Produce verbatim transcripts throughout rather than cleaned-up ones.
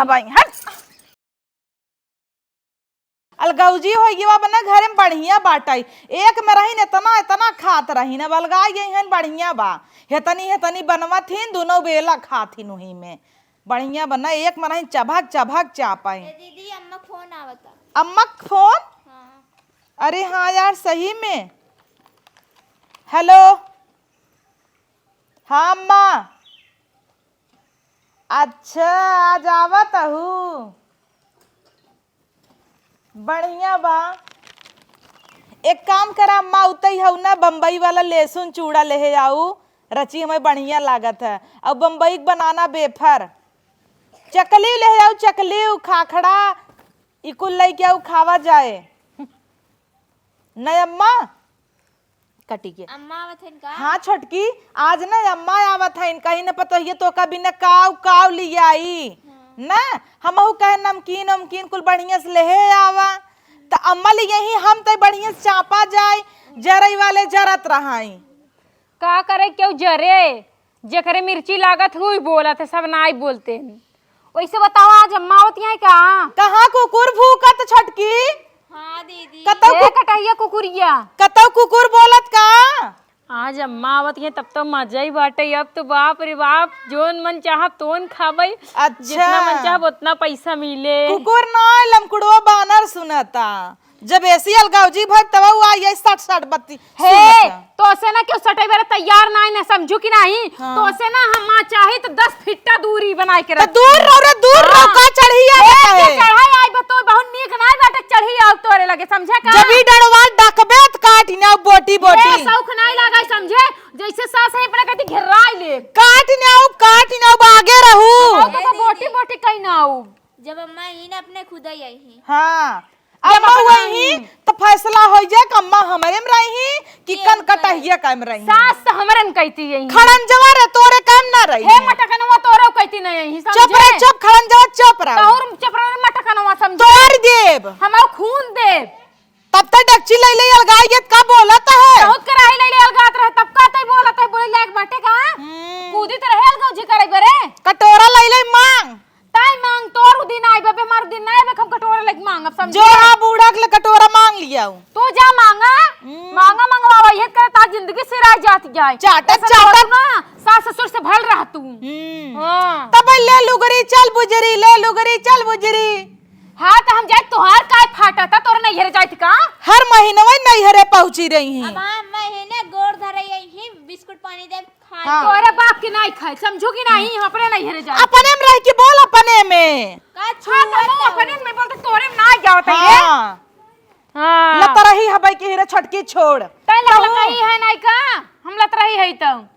भाई, हट। अलगौजी होइ गवा बना, घरे में बढ़िया बाटइ। एक में रहिन एतना, एतना खात रहिन, अब अलगाइ गइ हन, बढ़िया बा। हेतनी, हेतनी बनवत हिन, दुनो बेला खात हिन उही में। बढ़िया बना, एक में रहिन चभक, चभक चापइ। ए दीदी, अम्मा क फोन आवता। अम्मा क फोन? हाँ। अरे हाँ यार, सही में। हेलो। हाँ अम्मा। अच्छा, आज आवत हू? बढ़िया बा। एक काम करा अम्मा, उतई हऊ ना, बम्बई वाला लहसुन चूड़ा लेहे आऊ, रची हमें बढ़िया लागत है। अउ बम्बई के बनाना बेफर, चकली लेहे आऊ, चकली, उ खाखड़ा, ई कुल लइके आऊ, खावा जाए। न अम्मा, कटी के। अम्मा आवत हइन का? हाँ छोटकी, आज न अम्मा आवत हइन, कहीं न पतोहिए तोका बिना काव काव लियाई। हाँ। न, हमहू कहे नमकीन उमकीन कुल बढ़िया से लेहे आवा। त अम्मा लियाई, हम त बढ़िया से चापा जाए, जरई वाले जरत रहाई। का करे केहू जरे? जेकरे मिर्ची लागत हुई बोलत है, सब नाई बोलते हैं। वैसे बताओ, आज अम्मा आवत हैं का? कहाँ कुकुर भूकत छोटकी? हाँ दीदी। कतौ ए कु- कटहिया कुकुरिया। कतौ कुकुर बोलत का? आज अम्मा आवत हैं तब तो मजा ही बाटे। अब तो बाप रे बाप, जोन मन चाहब तोन खाबई। अच्छा। जितना मन चाहब उतना पैसा मिले। कुकुर ना, लमकुड़वा बानर सुनता। जब ऐसी अलगावजी भई तब उ आई, आई सट सट बत्ती हे, सुनत है। तोसे ना केहू सटे बेरे तैयार नाई ना, समझू कि नाई? हाँ। तोसे ना हम चाही तो दस फीटा दूरी बनाए के तो रख। दूर रहो रे, दूर रहो, हाँ। का चढ़ी आ हे, रहा है? चढ़ाई आई बा तो बहुत नीक नाई बाटे, चढ़ी आओ तोरे लगे, समझे का? जब ई डड़वा डकबे त काट ना बोटी बोटी। ए, सौख नाई लागे, समझे? जैसे सास है अपना कहती घेराई ले। काट ना, काट ना, आगे रहू। हम तो बोटी बोटी कहीं ना आऊ। जब अम्मा ही ना अपने खुद ही आई ही। हाँ। जब अम्मा अपना वही ही। तो फैसला होइ जाए कि अम्मा हमरे में रही कि कि कन उनका कटहिया का में रही। सास तो हमरे में कहती यही। खड़ंजवा रे तोरे काम ना रही। हे मटकनवा तोरे कहती नहीं यही, चुप समझे? रह, चुप, खड़ंजवा चुप रह। तोर चुप रह मटकनवा, समझे? तोड़ देब। हमार खून देब। तब तक डगची लइ लइ अलगाई गत का बोलत है? बहुत कराही लइ लइ अलगात रहे, तब का तई बोलत है, बोले लायक बाटे का? हम्म। कूदी तो रहे अलगौजी करे बरे। कटोरा लइ लइ मांग। ताई मांग, तोर उ दिन आई बे, हमार दिन ना आइबे, हम कटोरा लेके मांगब, समझे? जो हाँ, बूढ़ा के ले कटोरा मांग लिया हूँ। तू जा मांगा, हम्म। मांगा मंगवावा, ये करे तार जिंदगी सिराय जात जाए। चाटत, ऐसा चाटत। ना, सास ससुर से भल रह तू। हम्म। हाँ। तब ले लुगरी चल बुजरी, ले लुगरी चल बुजरी। हाँ, तो हम जाए, तोहार काय फाटा था, तोरे नैहरे जाए थे का? हर महीनवा नैहरे पहुँची रही हैं। अब हम महीने गोड़ धरे यही, बिस्कुट पानी दे। हाँ। तोरे बाप के नाई खाए, समझू कि नाई? हम अपने नैहरे जाए। अपने में रह के बोल, अपने में। का हाँ, तो छुआ हम तो? अपने में बोलते, तोरे में ना जाओ तैये। हाँ। हाँ। लतरही हबै के हीरे छोटकी छोड़। तै लतरही है नाई का? हम लतरही है तो।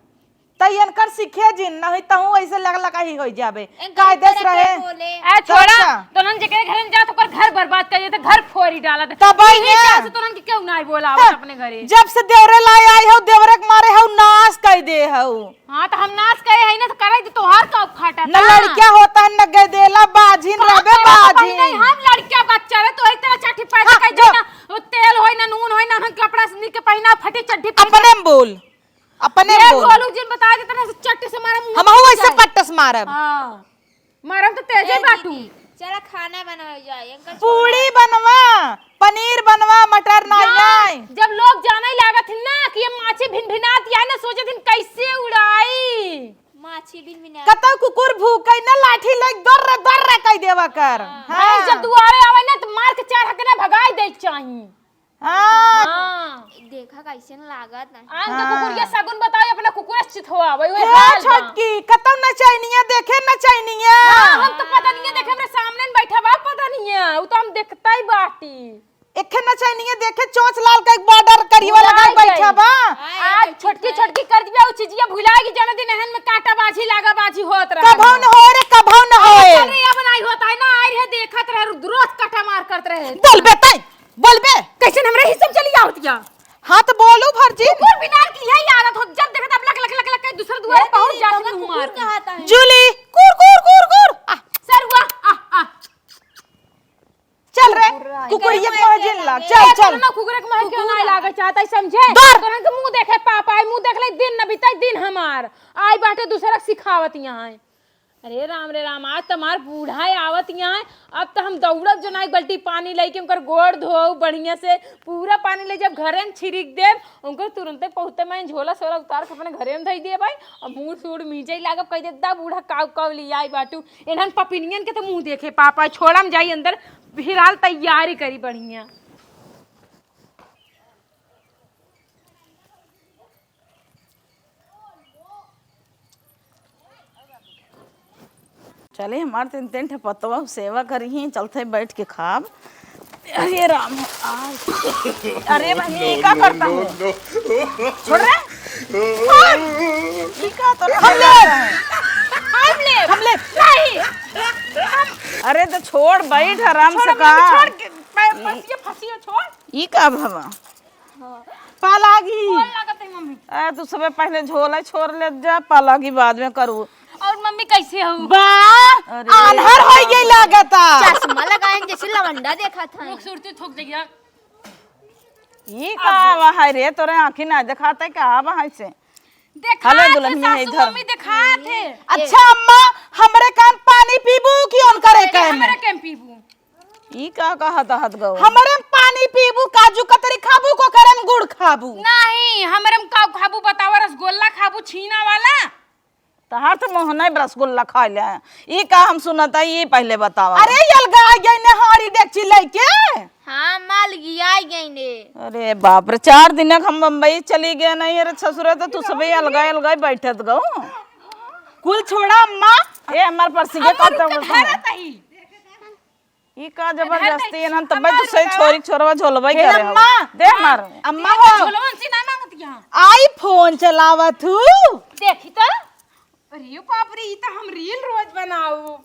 तै इनकर सीखे जिन, नहीं तहूँ ऐसे लग लगा ही हो जाबे। इनकर कायदे से तरह के रहे। बोले। ए, छोड़ा, तोहन जेकरे घर में जात, ओकर घर बर्बाद कर देते, घर फोरी डालत। तब यही ये चाह से तोहन के क्यों ना बोला हाँ, अपने घरे? जब से देवरे लाए आई हो, देवरे के मारे हो, नाश कर दे हो। हाँ, तो हम नाश करे है ना, तो करे तो तोहार का उखाटा न था। लड़किया होता है, न गदेला, बाझिन हाँ, रहबे, तोरा तो बाझिन। पहले ही हम लड़किया बच्चा रहे, तो एक तरह चाठी पैदा हाँ, कर जो देना। वो तेल होई ना, नून होई ना, हम कपड़ा से निके पहिना, फटी चड्ढी पहिना। अपने में बोल, अपने में ये बोल। गोलू जिन बता देते ना, चट्टे से मारा मुंह हमहू फट ऐसे जाए। पट्टस मारब। हाँ। मरम तो तेजे ए बाटू। दीदी, चला खाना बनावे जाए, इनकर पूड़ी छोला। बनवा, पनीर बनवा, मटर नाई जब, नाई। जब लोग जाने लागत हिन ना कि ये माछी भिनभिनात या ना, सोचत हिन कैसे उड़ाई। माछी भिनभिनात। कतौ कुकुर भूकै ना, लाठी लइके दर्र दर्र कइ देवा कर। हाँ। हाँ। भाई जब दुआरे आवे ना तो मार के चार हकना भगाई दे चाही। हाँ। हाँ। देखा कैसन लागत है। आन तो हाँ। कुकुरिया सगुन बताओ, अपना कुकुर से चिथवा, वही, वही हे हाल बा। छोटकी, कतौ नचैनिया देखे, नचैनिया। हाँ, हम तो पता नहीं है, देखे हमरे सामने में बैठा बा, पता नहीं है, वो तो हम देखता ही बाटी। एखे नचैनिया देखे, चोंच लाल का एक बॉर्डर करिया लगा भुलाइ बैठा गई। बा। आज छोटकी, छोटकी कर दिया, वो चिजिया भुलाएगी, जने दिन एहन में काटा बाजी, लागा बाजी होत रहा। कभौ न होए रे, कभौ न होए। अरे, अब नहीं होता है ना, आए रहे, देखत रहे, रोज काटा मार करत रहे। बोल बे, तै। बोलबे? कैसे हमरे ही सब चली आवत या? हाँ, तो बोलू भरजी। कुकुर बिनार की यही आदत हो, जब देखत अब लक, लक, लक, लक, लक, दूसरे दुआरे ए, पहुंच दीदी, जात तोहरा हूँ कुकुर मार। कहा था है? जूली, कुर, कुर, कुर, कुर। आ। सरुआ, आ, आ। चल रे, कुकुर आए। कुकुर ये कुकुर पहुंच आए। जिन ला। ए, चल, चल। तोरा ना कुकुर के मुंह लागे चाहता है, समझे? दौड़। तोरा के मुंह देखे पापा, आई मुंह देख ले, दिन न बिताई, दिन हमार। आई बाटे दूसरा सिखावत यहाँ है। अरे राम रे राम, आज त हमार बूढ़ा आवत यहाँ है। अब त हम दौड़त जो ना एक बाल्टी पानी लेके उनकर गोड़ धोऊ बढ़िया से, पूरा पानी ले जब घरे में छिड़क देब, उनकर तुरंते पहुँचते मैं झोला सोला उतार के अपने घरे में धई देब भाई। और मुड़ सूड़ मीजे लागब, कह देब, "दा बूढ़ा काऊ काऊ ले आई बाटू।" इन्हन पपिनियन के तो मुँह देखे पापा, छोड़म जाई अंदर, फिलहाल तैयारी करी बढ़िया। चले, हमार तीन तीन ठे पतवा सेवा करी ही, चलते बैठ के खाब। अरे राम, आज। अरे बहिनी, ई का करता हूँ? छोड़ रे। ई का तो हम ले। हम ले। हम ले। नहीं। अरे तो छोड़, बैठ आराम से। छोड़, का? मम्मी, छोड़ के, मैं फंसी, फंसी, छोड़। ई का भवा? हाँ। पालागी। गोड़ लागत है, मम्मी। आ, तू सबे पहले झोला छोड़ ले जा, पालागी बाद में करू। और मम्मी कैसे हो? बा, अरे। आन्हर हो गई लागता। चश्मा लगाएं जैसे लवंडा देखा था। मुख सुरती थूक देगा। ई का अब वहाँ रे, तोरे आँखी ना दिखाते का वहाँ से? देखा हले थे दुल्हनिया सासू इधर। मम्मी देखा थे। अच्छा अम्मा, हमरे कान पानी पीबू कि उनकरे कान? हमरे कान पीबू। ई का कहत हत गौ? हमरे में पानी पीबू, काजू कतरी खाबू, कोकरे में गुड़ खाबू? नहीं, हमरे में का खाबू बतावा, रसगुल्ला खाबू छीना वाला? तहार तो मोह नहीं रसगुल्ला खा ले। ई का हम सुनत है, ई पहले बतावा। अरे अलगा गई ने हाड़ी डेकची लेके। हाँ, माल गिया गई ने। अरे बाप रे, चार दिन हम बम्बई चली गए नहीं, अरे ससुरा तो तू सबे अलगा अलगा बैठत गौ। कुल छोड़ा अम्मा। ए हमार परसी के अम्मा, करता रुक, हूँ। धरत ही। ई का जबरदस्ती है ना, तब अम्मा, तो सही रुका। छोरी छोरवा झोलवा ही हे करे हो। अम्मा। दे मार। अम्मा हो। झोलवन से ना मांगत यहाँ। iPhone चलावत हूँ। देखी तो। अरे बाप रे, ई तो हम reel रोज बनाऊ।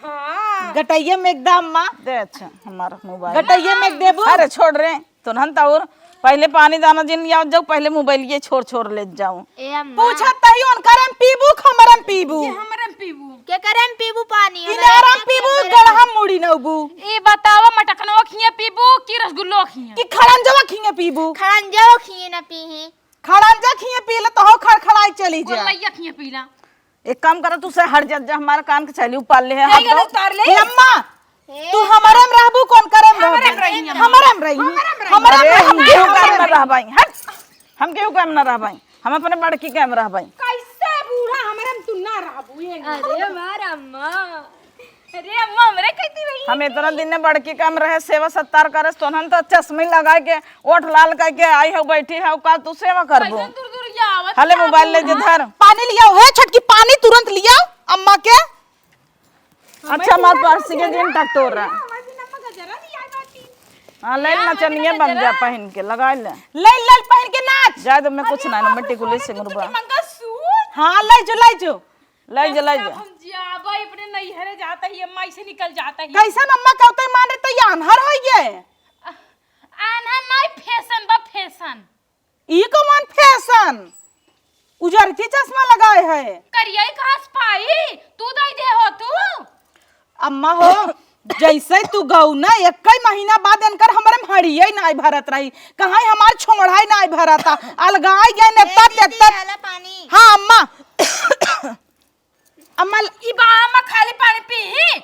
हाँ। गटैया में एकदम अम्मा। दे अच्छा, हमारा मोबाइल। गटैया में देबू। अरे छोड़ रे, तो नहन ताउर। पहले पानी दाना जिन लिया जाओ, पहले मोबाइल ये छोड़ छोड़ ले जाओ। ए अम्मा। पूछत तही उनकरे में पीबू, खमरे में पीबू। ये हमरे में पीबू। के करे में पीबू पानी? इनारा में पीबू, गड़हा मुड़ी नौबू। ए बतावा, मटकनवा खिए पीबू कि रसगुल्लो खिए? कि खड़ंजवा खिए पीबू? खड़ंजवा खिए ना पीही। खड़ंजा खिए पी ले तो हो खड़खड़ाई चली जा। गोलैया खिए पी ला। एक काम करा, तू से हट जा, जा हमारे कान के चली उपाल ले है, ए, हाथ गला धो। उतार ले। हे अम्मा, हे। तू हमारे में रहबू, कौन करे में हमरे रहबू? में रही, अम्मा। हमारे में रही। हमारे में रही। हमरे में अरे, रही। हम केहू काम में रहबाई, हट। हम केहू काम में रहबाई, हम अपने बड़की काम में रहबाई। कैसे बूढ़ा हमरे में तू ना रहबू, ये ना। अरे हमार अम्मा, अरे अम्मा, हमरे कहती रही। हम इतना दिन में बड़की काम रहे, सेवा सत्कार करे, तोहन तो चश्मे लगा के, ओठ लाल करके आई हो, बैठी हो, का तू सेवा करबू? कैसन दूर दूर ये आवत हले है मोबाइल ले जे बूढ़ा। धर। पानी लियाओ, हे छोटकी, पानी तुरंत लियाओ अम्मा के। अच्छा, हमार पर्स के जिन टटोरा। हाँ, ले नचनिया बन जा पहिन के, लगा ले। ले, ले पहिन के नाच। जाए दो, मैं कुछ ना, मैं टिकुली सिंगुर बा। मंगलसूत्र। हाँ, ले जो, ले जो। ले जो, ले जो। हम जाबे अपने नैहरे जाता ही, अम्मा ऐसे निकल जाता ही। कैसन अम्मा कहते माने तो ये आन्हर हो गए। आन्हर नहीं, फैशन बा, फैशन। ई कौन फैशन? उजर के चश्मा लगाए है। करिया ही कहाँ से पाई? तू दई दे हो तू? अम्मा हो, जैसे तू गऊ ना, एक ही महीना बाद इनकर हमरे में हड़िये नाई भरत रही। कहाँ हमार छोड़ाई नाई भरता। अलगाई गए नेता दीदी, तेता। वाला पानी। हाँ अम्मा। अम्मा ल- ई बा अम्मा खाली पानी पी ही।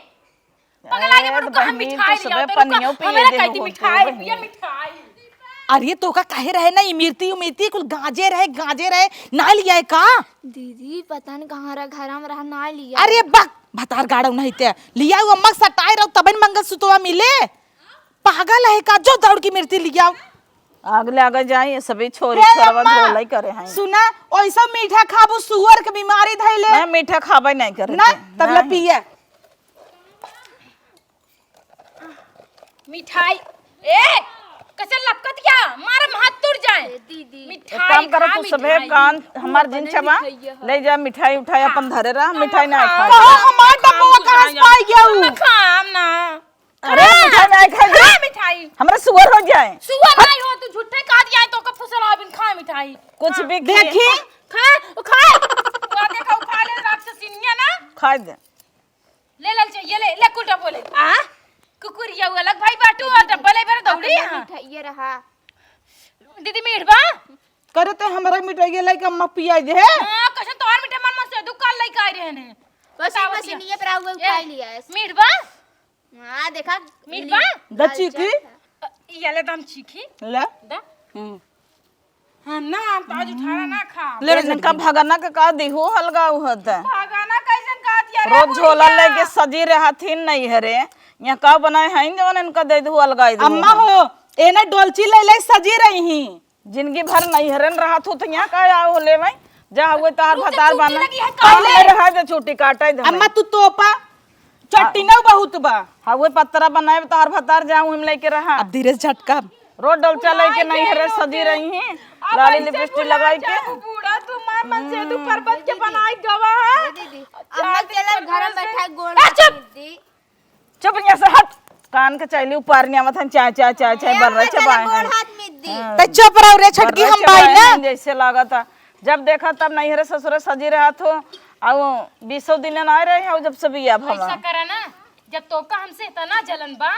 पगला के ए, बड़ू तो कहाँ बहिनी, मिठाई तू लिया? सबे तो रुका, पनियो पिए हमें ना दे कहती हो, मिठाई, बहिनी। पिया मिठाई। अरे तो का कहे रहे ना, इमरती उमरती कुल गांजे रहे, गांजे रहे, ना लिया है का? दीदी पता नहीं कहाँ रहा, घर में रहा, ना लिया। अरे बक, भतार गाड़ो नहीं ते लिया, वो अम्मा सटाए रहो तबन मंगलसूत्रवा मिले। पागल है का? जो दौड़ की मिर्ची लियाओ। आग लगा जाए, ये सभी छोरी हे छोरवा अम्मा, धोलाई करे हैं। सुना, ओइसा मीठा खाबू, सुअर के बीमारी धइले। मैं मीठा खाबे नहीं करे ना, थे। तब ला नहीं। पिए। मिठाई, ए, कैसे लपकत क्या? मारम हाथ टूट जाए। ए, दीदी। मिठाई एक काम करो, खा, तू सभे मिठाई। कान हमार जिन चबा, ले जा मिठाई उठाई अपन धरे रहा, मिठाई ना खा। कहो हमार डब्बा कहाँ से पाई गया ऊ? हम ना खाम ना। अरे, खा। मिठाई नहीं खाई। खा मिठाई। हमरा सुअर हो जाए। सुअर नहीं हो, तू झूठे कह दिया है, तो का फुसला बिन खा मिठाई। कुछ खा। भी खिए। देखी। खा, खा। वो देखा, उठा ले राक्षसिनिया ना। खा दे। ले, ले, ले, ये ले, ले, कुल डब्बो ले। आ? कुकुरिया वो अलग भाई बाटू, और डब्बो ले, बेरा दौड़ी अपना यहाँ। मिठाई ये रहा। दीदी, मीठ बा? करे ते हमरा मिठाई लइका अम्मा पिया दे। हाँ, कैसे तोहर मीठा मन में से दू काल लइका आए रहे ने। बस बताओ बस भैया। हुए ए, उठाई लिया है। मीठ बा? हाँ, देखा, मीठ ली-, बा? द चीखी? अ, ये ले दम चीखी। ले। द। हम्म। हाँ, ना, हम तो आज उठारा ना खा। ले रे इनका झटकी। भगना के का दिहु अलगाव होत है? भगना कैसन का दिया रे रोज झोला बुढ़िया? लेके सजी रहत ही नहीं है रे। यहाँ का बनाए हैं जवन इनका दे दू अलगाई दू। अम्मा हो, एने डोलची ले ले सजी रही ही। जिंदगी भर नैहरन रहत हो तो यहाँ का आओ ले भाई? जा हुए तोहार तू तो भतार चुट्टी बना। लगी है, कहाँ काले? ले रहा जे चुट्टी काटे दे अम्मा भाई। तू तोपा, चट्टी हाँ। न बहुत बा। हाँ, हुए पतरा बनाए तोहार भतार जाऊँ हम लेके रहा। अब धीरे से झटका। रोज डोलचा लेके नैहरे सजी रही हैं। अब लाली ऐसे लिपस्टिक बुला लगाई के। जाबू बूढ़ा, तू मार मन से तू पर्वत के बनाई गवा है। ए दीदी, अम्मा के लग घर में बैठा गोड़ ए, चुप! दी। चुप यहाँ से हट। कान के चैली उपार नहीं आवत हन, चाय, चाय, चाय, चाय, ए, बर रहे, अम्मा चबाए चला हन। गोड़ हाथ में दी। हाँ। ते चुप रहो रे, छटकी बर रहे, हम बाई चबाए ना। हन, जैसे लागत है। जब देखा तब नैहरे ससुरे सजी रहत हो, आउ बीसों दिन ना रहे हो जब से बिया भवा। ऐसा करा ना, जब तोका हमसे इतना जलन बा,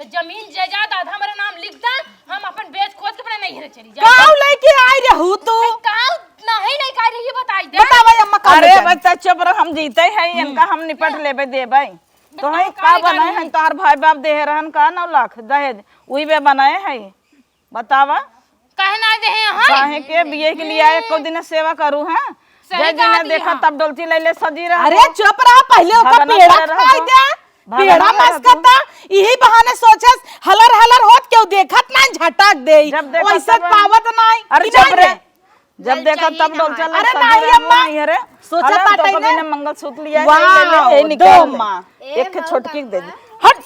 तो जमीन जायदाद आधा हमारे नाम लिख दा, हम अपन बेच खोद के अपने नैहरे चली जाए। काऊ लेके आई रहू तू? ए, काऊ नहीं लेके आई रही, ये बताई दे। बतावा अम्मा, काऊ अरे लेके आई? बच्चा चुप रहो, हम जीते हैं, हम्म। इनका हम निपट लेबे देबे। तो बताओ, है का काहे बनाए काहे? हैं तोहार भाई बाप देहे रहन का नौ लाख दहेज, उही बे बनाए हैं। बतावा। काहे ना देहे हैं? काहे के बिये के लिए आए, एको दिन सेवा करू हैं? सही जय जी ने कहा देखा दिया। तब डोलची ले ले सजी रहा अरे हो। चुप रहा, पहले ओकर भगवान पेड़ा करे रहा खाई हो। दे। भगवान पेड़ा करे मस्कता, यही बहाने सोचस हलर हलर होत केहू देखत ना झटक दे। जब देखा वैसे तब पावत नहीं अरे कि चुप नहीं रे। दे। जब देखा तब डोलचा ले अरे सजी नहीं रहा हो अम्मा, नहीं है रे। सोचा अरे हम ताटे तो कभी ना। ने मंगलसूत्र लिया है, वाह, ले ले, हे दो निकाल ले। अम्मा। एक ठे छोटकी के दे दे। हट।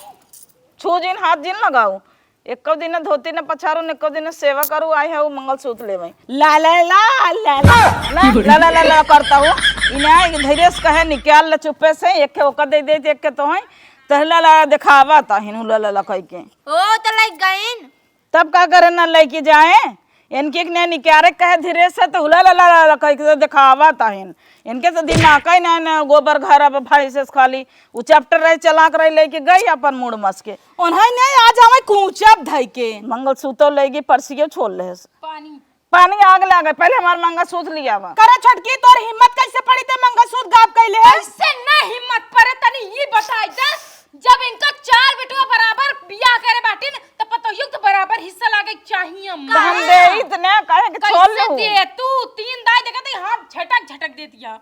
छू जिन, हाथ जिन लगाओ। एको दिन धोती न पछारू, न एको दिन सेवा करू, आए है वो मंगलसूत्र लेवे। ला, ला, ला, ला, ला। ना, ला, ला, ला, ला करता हूँ। इन्हें धीरे से कहे, निकाल ले चुप्पे से, एक के ओकर दे दे, एक के तो है। तो ला, ला, दिखावा ता हिनू ला, ला, ला कह के। ओ, तो लग गइन। तब का करे ना लेके जाए? इनके एक ने निकारे कहे धीरे से, तो हुला ला, ला, ला, ला कह के दिखावा ता हिन। इनके तो दिमाग ही ना, ना गोबर घर अब भैंस से खाली। उ चैप्टर रहे, चलाक रहे, लेके गई अपन मूड़ मस के। उन्हें नहीं, आज हमें कूचब धई के। मंगलसूत्र लेगी, परसियो छोड़ लेस। पानी। पानी आग लागे, पहले हमार मंगलसूत्र लियावा। करे छोटकी, तोर हिम्मत कैसे पड़ी ते मंगलसूत्र गायब कैले है? कैसे ना हिम्मत पड़े, तनी ई बताई दे, जब इनका चार बेटवा बराबर बियाह करे बाटिन, त पतोहियो के बराबर हिस्सा लागे के चाहिए अम्मा। तो हम दे इतने काहे के छोड़ कैसे लू? दे तू? तीन दाई देखत ही हाथ झटक झटक देतिया।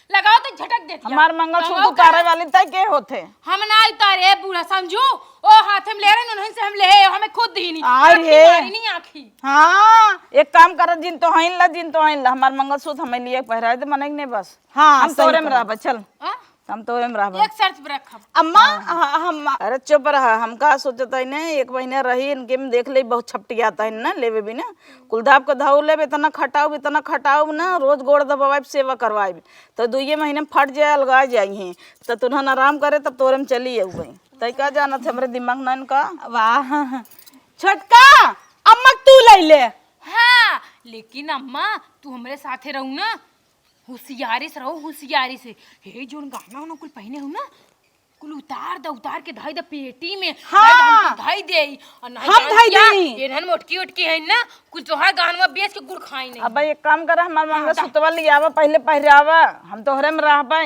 लगाओ तो झटक देतिया। हमार मंगलसूत्र उतारे वाली तय के होथे? हम ना उतारे, बूढ़ा समझू। ओ हाथे में ले रहे, उन्हीं से हम ले, हमें खुद दीनी। अरे। आँखी मारी नहीं आँखी। हाँ, एक काम कर, जिन तो हइन ला, जिन तो हइन ला, हमार मंगलसूत्र हमें लिए पहिराए दे, मने के नहीं बस। हाँ, हम सही तोरे में कहत। रहबे, चल। हाँ? हम तोरे में रहबे। एक शर्त पे रखब। अम्मा, हाँ। ह-, हम अरे चुप रहा, हम का सोचत है ने, एक महीना रही, इनके में देख ले, बहुत छपटियात है ना, लेवे भी ना। कुलदाब के धौ लेब, इतना खटाउब, इतना खटाउब ना, रोज गोड़ दबाइब, सेवा करवाइब। तो दुइये महीने में फट जाए, अलगा जाई हैं। तो तुन्हन आराम करे, तब तोरे में चली अउबे। तै का जानत है हमरे दिमाग ना इनका? वाह। छोटका, अम्मा तू ले ले। हाँ, लेकिन अम्मा, तू हमरे साथे रहू ना, होशियारी से रहो, होशियारी से। हे, जोन गहना उहना कुल पहिने हो ना, कुल उतार द, उतार के धई द पेटी में। हाँ। धई द, हमके धई दे। और नहीं हम जान धई दिया, देई। ये रहन मोटकी उटकी है ना, कुल तोहार गहनवा बेच के गुड़ खाई नहीं। अब एक काम कर, हमार हाँ, मंगलसूत्रवा ले आवा, पहले पहिरावा, हम तोहरे में रहबे।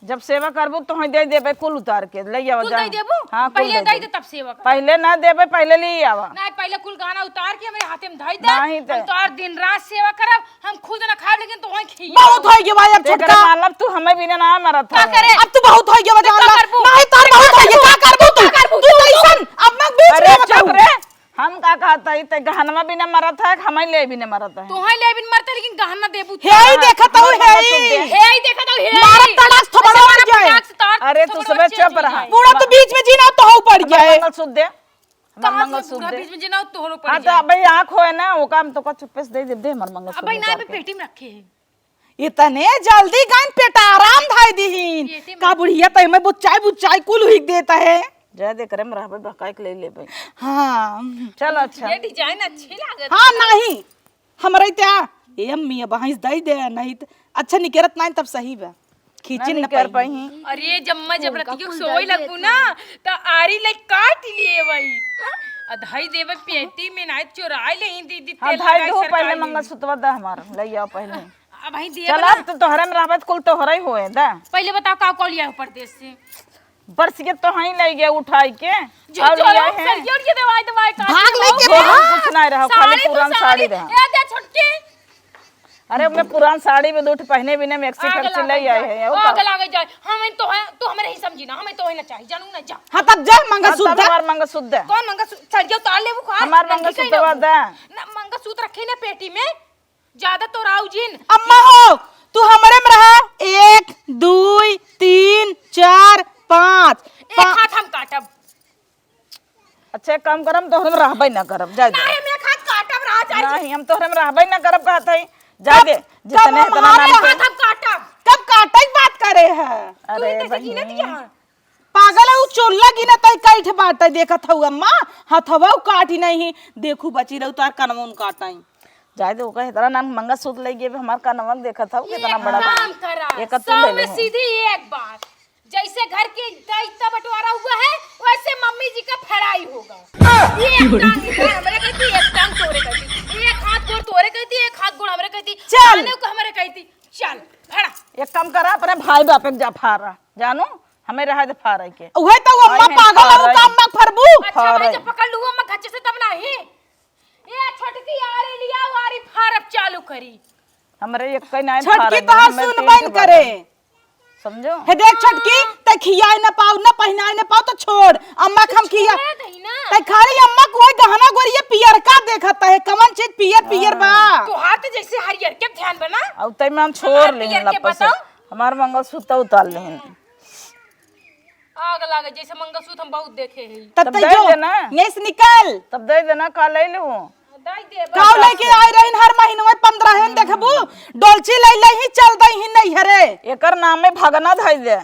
जब सेवा करबू, तो हम दे देबे, कुल उतार के ले आवा, कुल जा। दे देबू? हाँ, कुल पहले दे दे दे, देबे। तब सेवा कर। पहले ना देबे, पहले ले आवा। नहीं, पहले कुल गहना उतार के हमरे हाथे में धई दे। नहीं हम तो। तोहार दिन रात सेवा करब, हम खुद ना खाब, लेकिन तोहई खियाब। बहुत होई गवा अब तेकरे छोटका। मतलब तू हमें बिना ना मरत का है। करे? अब तू बहुत होई गवा तो का जान ला। करबू? नहीं, तोर तो बहुत होई गवा। का करबू तू? का करबू? तू कैसन? अब मैं बीच अरे में चुप बताऊं। रे, हम का कहत हई, ते गहनवा बिना मरत है, हमें ले बिना मरत है। तोहई ले बिन मरते, लेकिन गहना देबू हे तो। ही देखत हूँ, हमार हे मंगलसूत्र ही। दे। हे ही देखत हूँ, हे ही। मारत तड़ाक थोबड़ा ऐसे मारत जाए। तड़ाक से तार अरे, तू थोबड़ा सबे चेंज चुप हो रहा। जाए। बूढ़ा तो बीच में जीना तो हो पड़ कहाँ जाए। मंगलसूत्र दे? हमार कहाँ से मंगलसूत्र बूढ़ा दे। बीच में जीना तोहरो पड़ हाँ, तो जाए। अबे आँख होए ना, ओका हम तो का चुप्पे से दे दे, दे हमार मंगलसूत्र अबे ना, निकाल अबे के। पेटी में रखे हैं। इतने जल्दी गाइन पेटाराम धाई दीहिन। पेटी में। का बुढ़िया तई में बुच्चाई बुच्चाई कुल हुई देता है। जाए दे करे में रहबे, बहकाई के ले लेबे। हाँ। चल अच्छा। ये डिजाइन अच्छी लागत हाँ, है। नहीं। हमरा इत्या, ए अम्मी, अब भैंस दई दे, नहीं त अच्छा निकरत नहीं तब सही बा। खींचिन ना न निकर पाई। पाई। अरे जम्मा जब उनका रतियो कुल सोई दई लगबू देत ना, है। त आरी ले काट लिए भाई। अधाई देवे पेटी में नाई चोराई ले दीदी, हाँ, तेल धाई लगाई दो पहले सरकारी। मंगलसूत्रवा दा हमार, ले आओ पहले। अब भाई दे चल, बना। अब तो तोहरे में रहबे, कुल तोहरे ही होए दा। पहले बताओ का कॉल लिया परदेश से? बरस के तो हई ले गए उठाई के। जो और जो ले आए हैं। सरिया उरिया दवाई दवाई काट भाग के लेके वो भाग। कुछ नहीं रहा, खाली साड़ी तो पुरान साड़ी। साड़ी रहा। ए दे छोटकी। अरे, मैं पुरान साड़ी में दो ठो पहने बिना मैक्सी आग फैक्सी लागे ले आए जाए। हैं, वो आग का? लागे जाए। हम तो है, तू हमरे ही समझी ना, हमें तो है ना चाहिए, जानू ना जा। हाँ, तब जा, मंगलसूत्र हाँ, तब दे। हमार मंगलसूत्र दे। कौन मंगलसूत्र? सरिया उतार ले वो खा। हमार नंगी मंगलसूत्र कहीं ना दे। ना, मंगलसूत्र रखी ना पेटी में। ज्यादा तोराऊ जिन। अम्मा हो, तू हमरे में रहा। एक, दुई, तीन, चार, पाँच। एक पा- हाथ हम काटब। अच्छा, एक काम करम, तोहरे में रहबे ना करब, जा दे। नहीं, हम एक हाथ काटब रहा, जा दे। नहीं, हम तोहरे में रहबे ना करब, कहत हई। जा कब, दे, कब जितने हम इतना हमारे नाम के हाथ हम काटब। कब काटे की बात करे है? अरे तू ही तो बहिनी। जीने दिया है। पागल है, उ चोल्ला गिना तई कैठ बाटे, देखत हऊ अम्मा, हथवा उ काटी नहीं। देखू बची रहू, तार कनवा उन काटाई। जाए दे, ओकर इतना नाम मंगलसूत्र ले गए, हमार कनवा देखत हऊ, कितना एक बड़ा काम बा। करा, एक तू सौ ले में ले। सीधी एक बात। जैसे घर के दायित्व बंटवारा हुआ है, वैसे मम्मी जी का फेराई होगा। एक टांग इधर हमरे कहती, एक टांग तोरे कहती, एक हाथ गोड़ तोरे कहती, एक हाथ गोड़ हमरे कहती, चल। आने को हमरे कहती, चल, खड़ा। एक काम करा, अपने भाई बाप के जा फारा, जानू, हमें रहा दे फारे के। उहे तो वो अम्मा भाई पागल है, वो फारे। काम ना फरबू। अच्छा, भाई, फारे। जब पकड़ लू अम्मा खच्चे से तब नहीं। ए, छोटकी आरी लिया, आरी फारब चालू करी। हमरे एक कहीं नहीं छोटकी फारे, तोहार हमें सुन तीन बन के करे। बाटे। समझो? हे देख छोटकी, तै खियाए ना पाऊ, ना पहिनाए ना पाऊ, तो छोड़। अम्मा के हम खिया। छोड़ दही ना। तै खाली अम्मा को वही गहना गोरिया पियर का देखत है, कमन चीज पियर, पियर बा। हाँ। तोहार तो जैसे हरियर के ध्यान बना। अब तै में हम छोड़ हाँ, लेहिन पियर के लपस। बताओ। हमार मंगलसूत्र उतार लेहिन। आग लागे, जैसे मंगलसूत्र हम बहुत देखे हैं। तब तब तै दे जो, देना। यहीं से निकल। तब दे देना, का ले लूं? दे दे, काऊ बस। लेके आए रहिन हर महीनवा पन्द्रह हन, देखबू, डोलची ले ले ही चल दे ही नहीं हरे। एकर नाम में भगना धई दे,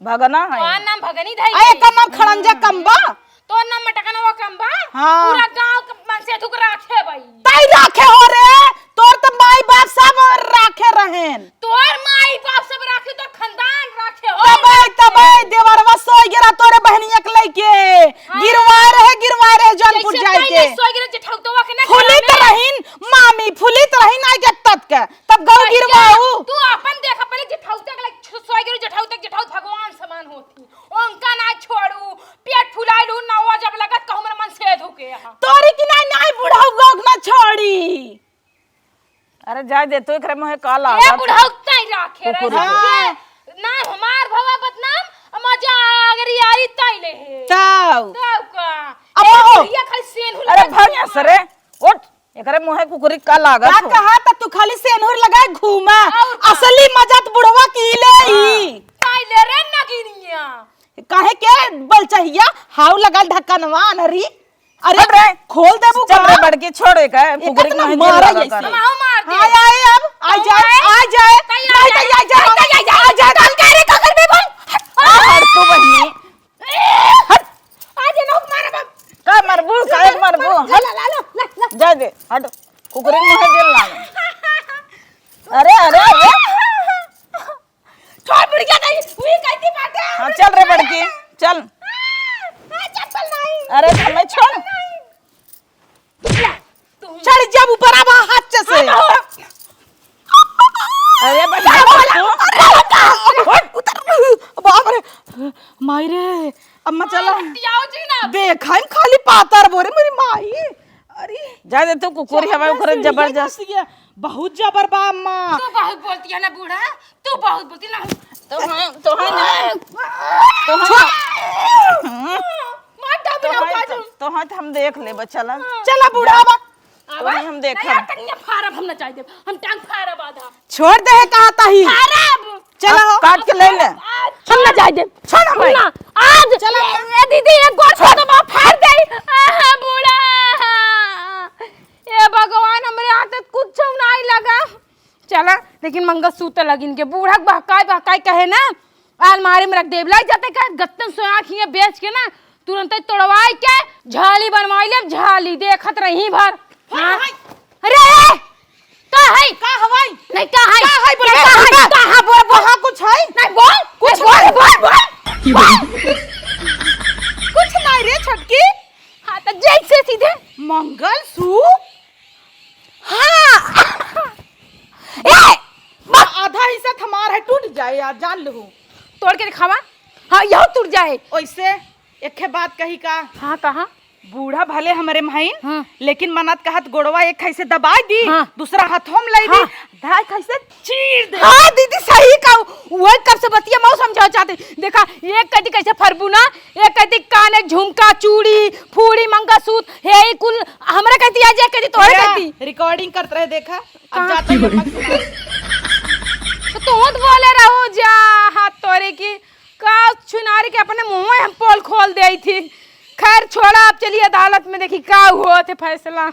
भगना है। तोहार नाम भगनी धई आ, दे। एकर नाम खड़ंजा कम बा। तोर नाम मटकनवा कम बा। हाँ। पूरा गांव के मन से थुक राखे भाई। ताई राखे हो रे, तोर तो माई बाप सब राखे रहेन। तोर माई बाप सब राखे, तोर खानदान राखे हो। तबे, तबे देवरवा सोई गिरा तोरे बहनिया के लइके। हाँ। गिरवा रहे, गिरवा रहे जौनपुर जैसे जाए पहले के। सोई गिरा जेठौतवा के ना फुलित घर में। रहिन, मामी फुलित रहिन, आई के तत के। तब गौ भैया, गिरवाऊ। तू अपन देख, पहले जेठौता के लइके सोई गिरा जेठौता, जेठौत भगवान समान होती। उनका ना छोड़ू, पेट फुलाइलू, नौवा जब लगत कहूँ मेरे मन से धुके यहाँ। तोरी की नाई, नाई बुढ़ऊ गोग ना छोड़ी। अरे जाए दे, तू एकरे मुँहे का ए लागत? बुढ़ऊ ताई राखे रे, कुकुर के। हाँ। ना हमार भवा बदनाम, मजा अगर यारी ताई ले है। ताऊ। ताऊ का? अब ए हो। बुढ़िया खाली सेन हुल अरे भाग यहाँ से रे, उठ। एकरे मुँहे कुकुरी का लागत का हो? कहा त तू खाली सेनुर लगाए घूमा। और का? असली मजा त बुढ़वा की ले ई। हाँ। काई ले रे नगिनिया? काहे के बलचहिया हाउ लगा ढक्कनवा अनरी? अरे हट रे। खोल देबू चल रे का? बड़की, छोड़ एक है, एक कुकुरी के इतना मुँहे मारा लागत जैसे। कर। हम आओ मार दे। आय, आय, अब, आ हम जाए, आए। आ जाए। कहीं आ नहीं, जाए। कहीं आ जाए। कहीं आ जाए। आ जाए। कहीं आ जाए। कहीं आ जाए। आ, हट तू बहिनी। हट। आज ये लोग मारा बाप। का मरबू, का एक मरबू? ला, हट। ला, ला, ला, ला। जा दे, हट। कुकुरी मुँहे जेल लाग। अरे, अरे, अरे। छोड़ बुढ़िया नहीं, हुई कहती बाटे। हाँ, चल रे बड़की, चल। आ, आ, चप्पल नहीं। अरे, हमें छोड़। चढ़ जब ऊपर आवा हाथ से। अरे बच्चा, अरे, उतर। बाप रे, माई रे, अम्मा चला। मारती आओ जी ना। देखाई खाली पातर बोरे मेरी माई। अरे। जा दे तू कुकुर हवा उखरे जबरदस्त। बहुत जबर बा अम्मा। तू बहुत बोलती है ना बूढ़ा, तू बहुत बोलती ना। तो हाँ, तो हाँ ना। तो हाँ। मार डाल तो बिना हाँ, बाजू। तो, तो हाँ, तो हम देख ले बच्चा ला। चला बूढ़ा बा। तो हाँ, हम देख नहीं, ले। यार, तनिया फारब हम ना जाए देब। हम टांग फारब आधा। छोड़ दे है कहा ताही। फारब। चला हो। काट के ले ले। आज हम ना जाए देब। छोड़ हम भाई। ना। आज चला। ए, ए दीदी, एक गोर छोड़ दबा, फाड़ दे। आहा, बूढ़ा। ए भगवान, हमरे हाथ कुछ नहीं लगा। चला, लेकिन मंगलसूत्र लगिन के बूढ़ा बहकाई बहकाई कहे ना, अलमारी में रख देब। लाई जाते का गत्तन सोना खिए बेच के ना, तुरंत तोड़वाई के झाली बनवाई लेब, झाली देखत रही भर। हाँ? अरे, का है? का हवाई? नहीं, का है? का है? बोल, का है? का है? बोल, बोल। कहाँ कुछ है? नहीं, बोल। कुछ नहीं, बोल, बोल। कुछ नहीं रे छोटकी। हाँ, तो जैसे सीधे मंगलसूत्र। हाँ। ए, बस। आधा हिस्सा हमार है, टूट जाए यार, जान लो। तोड़ के दिखावा। हाँ, यहो टूट जाए। ओइसे एक ठे बात कही का? हाँ, कहा। बूढ़ा भले हमरे माइन, हाँ। लेकिन मनत कहत गोड़वा एक हाथ से दबाई दी, हाँ। दूसरा हाथों में लई दी, हाँ। धाई हाथ से चीर दे। हाँ दीदी, सही कहा। वही कब से बतिया मऊ समझाओ चाहते। देखा, एक कटी कैसे फरबू ना, एक कटी काने झुमका, चूड़ी, फूड़ी, मंगलसूत्र, हे ई कुल हमरा कहती, आज एक कटी तोहरे भैया, कहती। Recording करत रहे, देखा, अब कहाँ? जाते ही अपन सुना। तो तू तो बोले रहो जा, हाथ तोरे की का चुनारी के अपने मुँह में हम पोल खोल देई थी। खैर छोड़ा, अब चलिए अदालत में देखी का हुआ थे फैसला।